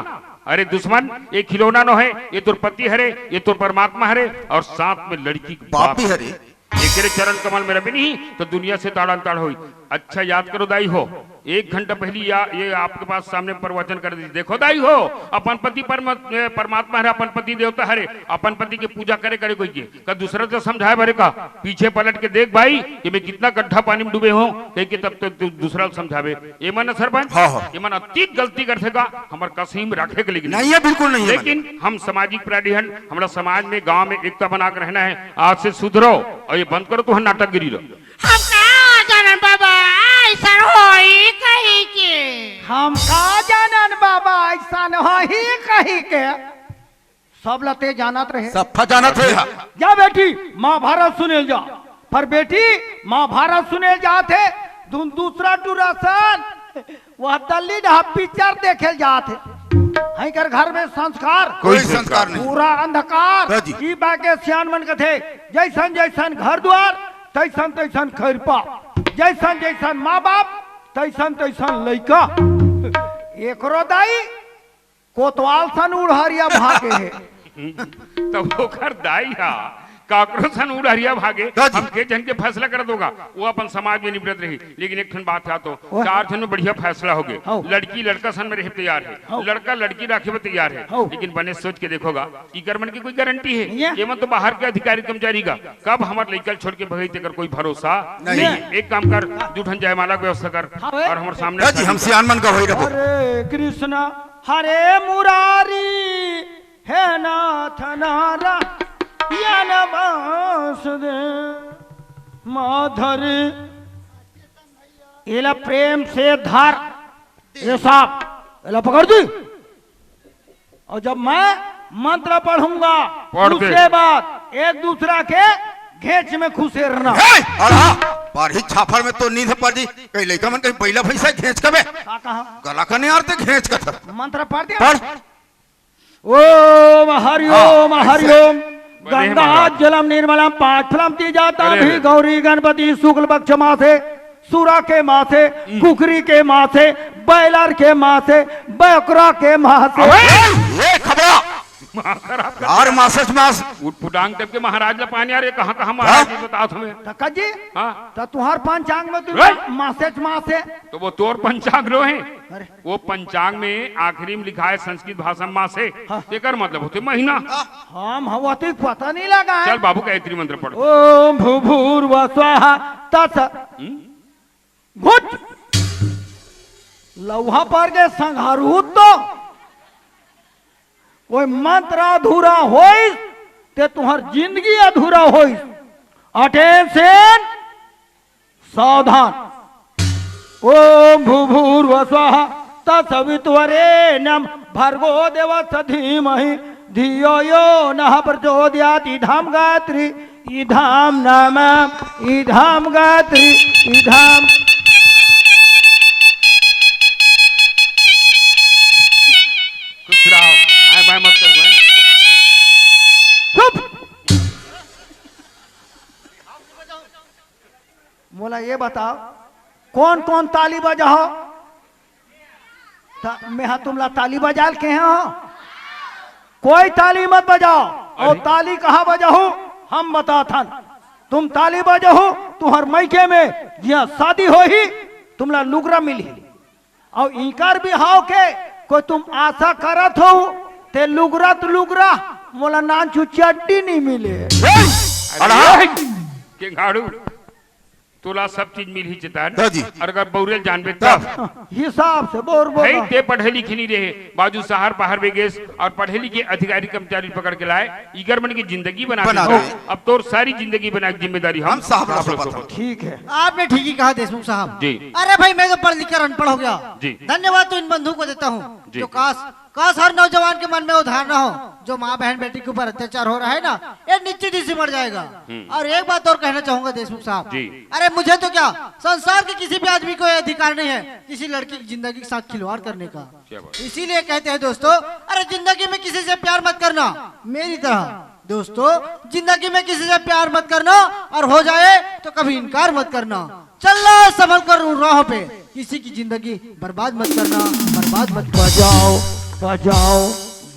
अरे दुश्मन, ये खिलौना नो हे, ये तोर पति हरे, ये तोर परमात्मा हरे, अउ साथ में लड़की के बाप बाप भी हरे। एकरे चरण कमल में रबे नहीं, तो दुनिया से ताड़न ताड़ होई। अच्छा याद करो दाई हो, एक घंटा पहली या, ये आपके पास सामने प्रवचन कर दी। देखो दाई हो, अपन पति परम-, ए, परमात्मा हरे, अपन पति देवता हरे, अपन पति के पूजा करे करे कोई के। का दूसरा तो समझाए बारे का? पीछे पलट के देख भाई कि मैं कितना गड्ढा पानी में डूबे हूँ, कह के तब तो दू-, दूसरा समझावे। ये मन सरपंच, हाँ, हाँ। ये मन अति गलती करथे का, हमर कसम रखे के लेकिन नहीं हे, बिल्कुल नहीं हे। लेकिन हम सामाजिक प्राणी हन, हमरा समाज में, गांव में एकता बना के रहना हे। आज से सुधरो अउ ये बंद करो तुहर नाटकगिरी लो। हम का जानन बाबा, अइसन होही कही के। हम का जानन बाबा, अइसन होही कही के। सब ला ते जानत रहे। सब फा जानत रहे। जा बेटी, महाभारत सुने ल जा। पर बेटी, महाभारत सुने ल जात हे, दू-, दूसरा टूरा सन, वह दल्ली डहा पिक्चर देखे ल जात हे। हई कर घर में संस्कार, कोई संस्कार नहीं। पूरा अंधकार। हाँ जी। ई बाके सियान मन कथे, जैसन जैसन घर द्वार, तैसन तैसन खैरपा, जैसन जैसन माँ बाप, तैसन तैसन लइका। एकरो दाई कोतवाल सन उड़हरिया भागे हे। तब ओकर दाई हा काकरो सन उड़हरिया भागे, हाँ जी। हम के झन के फैसला करत होगा, वो अपन समाज में निपटत रही। लेकिन एक ठन बात हे तो, ओह। चार झन में बढ़िया फैसला हो गे। हाँ। लड़की लड़का सन में रहे तैयार हे, हाँ। लड़का लड़की राखे में तैयार हे। हाँ। लेकिन बने सोच के देखोगा, इकर मन के कोई गारंटी हे? नहीं हे। ये मन तो बाहर के अधिकारी कर्मचारी का, कब हमर लइका छोड़ के भगई तेकर कोई भरोसा नहीं। नहीं। एक काम कर, दू ठन जयमाला के व्यवस्था कर हाँ, अउ हमर सामने हाँ जी, हम सियान मन का होई रखो। हरे कृष्णा, हरे मुरारी, हे नाथ नारायण वासुदेव माधुरी। एला प्रेम से धर, ये साहब, एला पकड़ दी। अउ जब मैं मंत्र पढ़ूंगा, पढ़ दे। उसके बाद एक दूसरा के घेंच में खुसेरना। हे, अड़ा, पढ़ी छाफर में तो नींद पड़ जी। कहीं लइका मन कहीं बइला भइसा घेंच कबे। का कहा? गला कने यार ते घेंच कथस। मंत्र पढ़ दिया। पढ़। ओम हरि हाँ, ओम हरि ऐसे। ओम। बने गंगा महाराज। जलम निर्मलम पांच फलम ती जाता अरे, भी अरे। गौरी गणपति शुक्ल पक्ष मासे, सुरा के मासे, हम्म। कुकरी के मासे, बैलर के मासे, बकरा के मासे। अबे, ये खबरा। मार खराब कर यार, दिया। मासच मास। उठ पुटांग टप के महाराज ला पानी आ रे, कहाँ, कहाँ महाराज हाँ? जी बता तुम्हें? त का जी? हाँ। त तुहार पंचांग में तू रे! मासेच मासे। तो वो तोर पंचांग लो है। अरे। वो पंचांग में आखिरी में लिखा है संस्कृत भाषा में मासे। हाँ। तेकर मतलब होते महीना। हम हवा तो पता नहीं लगा है। चल बाबू, गायत्री मंत्र पढ़। ओम भूभूर्व स्वाहा तस हम्म? घुट। लौहा पर के संघारू तो कोई मंत्र अधूरा होइस, ते तुहर जिंदगी अधूरा होइस। अटेंशन, सावधान। ओम भूभूर्व स्वाहा तत्सवितुर्वरेण्यम भर्गो देवस्य धीमहि धियो यो नः प्रचोदयात्। इधाम गायत्री, इधाम नाम, इधाम गायत्री, इधाम। खुश रहो, आए बाय मत करो, हैं? चुप। मोला ये बताओ, कौन कौन ताली बजाओ? त मैं हा तुमला ताली बजाल के हो? कोई ताली मत बजाओ। और अरे। ताली कहाँ बजाहू? हम बताथन। तुम ताली बजाहू, तुहर मइके में जिहाँ शादी होही, तुमला लुगरा मिलही। और इनकर बिहाव के कोई तुम आशा करत हो, ते लुगरा तो लुगरा, मोला नानचू चड्डी नहीं मिले। ए, अरे, अरे, के गाड़ू। तोला सब चीज मिलही चेतन। हाँ जी। और अगर बौरेल जानबे तब। तब। हिसाब से बोर बोल। भाई, ते पढ़े लिखे नहीं रहे, बाजू शहर बाहर में गेस और पढ़े लिखे अधिकारी कर्मचारी पकड़ के लाए, इकर मन की जिंदगी बना बना दे। दे। अब तोर सारी जिंदगी बना के जिम्मेदारी हम हम साहब ला आप लोग सौंपत को हन। ठीक है। आपने ठीक ही कहा देशमुख साहब। जी। अरे भाई, मैं तो पढ़ लिख कर अनपढ़ हो गया। जी। धन्यवाद तो इन बंधुओं को देता हूँ जी। जो काश काश हर नौजवान के मन में वो धारणा हो, जो माँ बहन बेटी के ऊपर अत्याचार हो रहा है ना, ये निश्चित ही सिमट जाएगा। हम्म। और एक बात और कहना चाहूंगा देशमुख साहब, जी। अरे मुझे तो क्या, संसार के किसी भी आदमी को ये अधिकार नहीं है किसी लड़की की जिंदगी के साथ खिलवाड़ करने का। क्या बात? इसीलिए कहते हैं दोस्तों, अरे जिंदगी में किसी से प्यार मत करना, मेरी तरह दोस्तों, जिंदगी में किसी से प्यार मत करना, और हो जाए तो कभी इनकार मत करना। चलना संभल कर उन राहों पे, किसी की जिंदगी बर्बाद मत करना, बर्बाद मत करना। बजाओ, बजाओ,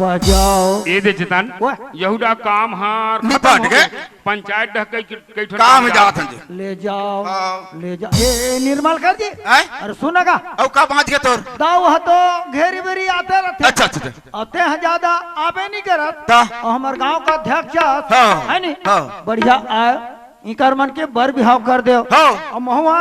बजाओ। ए दे चेतन, ओए। यहूदा काम हार निपट खत्म हो गए। गए। पंचायत डह कई, कई ठन काम काम जात हन जी। ले जाओ, हाँ। ले जाओ। ए, ए, निर्मल कर जी। हैं? अरे सुन ना का? अउ का बांच के तोर? दाऊ ह तो घेरी बेरी आते रहते। अच्छा, अच्छा, अच्छा। आते हैं ज्यादा, आबे नहीं करत। ता? और हमार गांव का अध्यक्ष हाँ। है नी? हाँ। बढ़िया आए। इकर मन के बर बिहाव कर देव। हाँ। अउ महुआ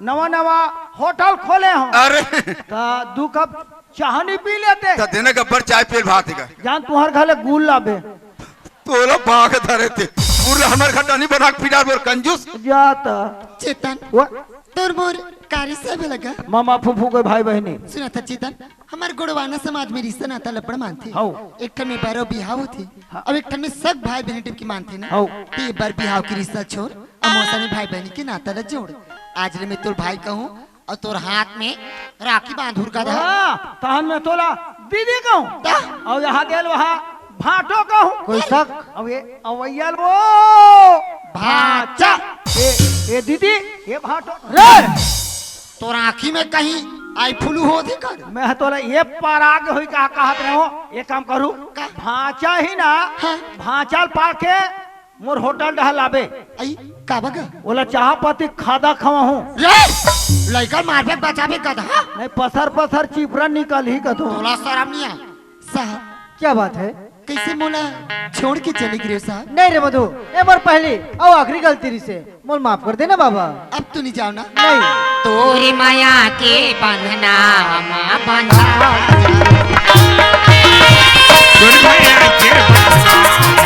नवा नवा होटल खोले हो। अरे। त दू कप चाह नहीं पी लेते। त देने गब्बर चाय पी ले भात का। जान तुहर घले गुड़ लाबे। तोला बाग धरे थे। गुड़ हमर घटा नहीं बना के पी डार बोल कंजूस। जाता। चेतन। वो? तोर मोर कारी से भी लगा। मामा फूफू के भाई बहनी। सुना था चेतन, हमार गोड़वाना समाज में रिश्ता नाता लपड़ मानथे। हौ। एक ठन में बरो बिहाव होथे, हाँ। अउ एक ठन में सग भाई बहन टिप के मानथे ना। हौ। ते बर बिहाव के रिश्ता छोड़, अउ मौसमी भाई बहनी के नाता ल जोड़। आज ले मैं तोर भाई कहूँ, अउ तोर हाथ में राखी बांधूर का धा। हाँ, तहन मैं तोला दीदी कहूँ। ता? अउ यहाँ देल वहाँ भाटो कहूँ। कोई शक? अउ ये अवैया वो भाचा। ए, ए दीदी, ये भाटो। रे! तोर आँखी में कहीं आई फ्लू होथे कर? मैं तोला ये पार आगे होई का कहत रहे हो, ये काम करू। का? भाचा ही ना, हाँ। भाचा ल पाके मोर होटल डहर लाबे। आई, का बगा? ओला चाह पत्ती खादा खवाहूँ। रे! लइका मारबे बचाबे गधा। नहीं, पसर पसर चिपरा निकलही कथो। तोला शरम नहीं आए? साहब। क्या बात है? कैसे मोला छोड़ के चले गिरे साहब? नहीं रे मधु, ए मोर पहली अउ आखिरी गलती रहिसे, मोल माफ कर देना बाबा। अब तू नहीं जाओ ना? नहीं। तोरी माया के बंधना हम बंधा। तोरी माया के बंधना